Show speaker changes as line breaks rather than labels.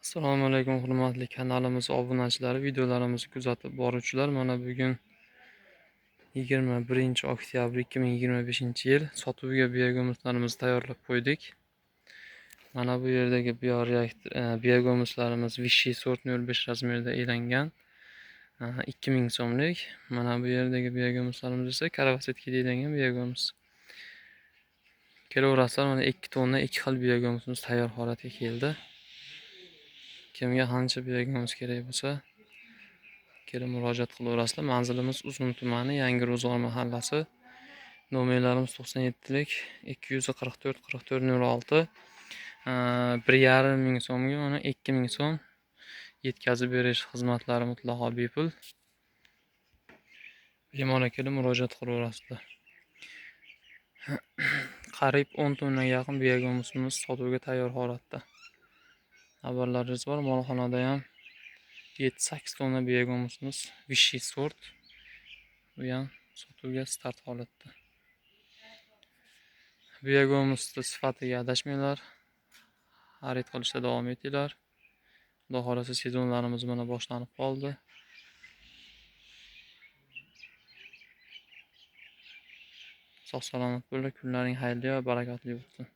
Assalomu alaykum hurmatli kanalimiz obunachilari, videolarimizni kuzatib boruvchilar. Mana bugun 21 oktyabr 2025-yil sotuvga biogumuslarimizni tayyorlab qo'ydik. Mana bu yerdagi bioreaktor biogumuslarimiz Vichy sort 05 razmerda elangan 2000 so'mlik. Mana bu yerdagi biogumuslarimiz esa karavasetkada elangan biogumus. Kelaverasizlar, mana 2 tonna 2 xil biogumusimiz tayyor holatga keldi. Kimga qancha biogumus kerak bo'lsa, kelib murojaat qilaverasizlar. Manzilimiz Uzun tumani, Yangi Ro'zg'or mahallasi. Nomerlarimiz 97lik 244 44 06. 1,5 ming so'mga mana 2000 so'm yetkazib berish xizmatlari mutlaqo bepul. Bemalol kelib murojaat qilaverasizlar. Qariyb 10 tonnaga yaqin biogumusimiz sotuvga tayyor holatda. Xabarlaringiz bor, molxonada ham 7-8 tonna biogumusimiz Vichy sort. Bu ham sotuvga start holatda. Biogumusning sifatiga adashmanglar. Xarid qilishda davom etinglar. Xudo xolasa sezonlarimiz mana boshlanib qoldi. Sog' salomat bo'linglar, kunlaring xayrli va barakotli bo'lsin.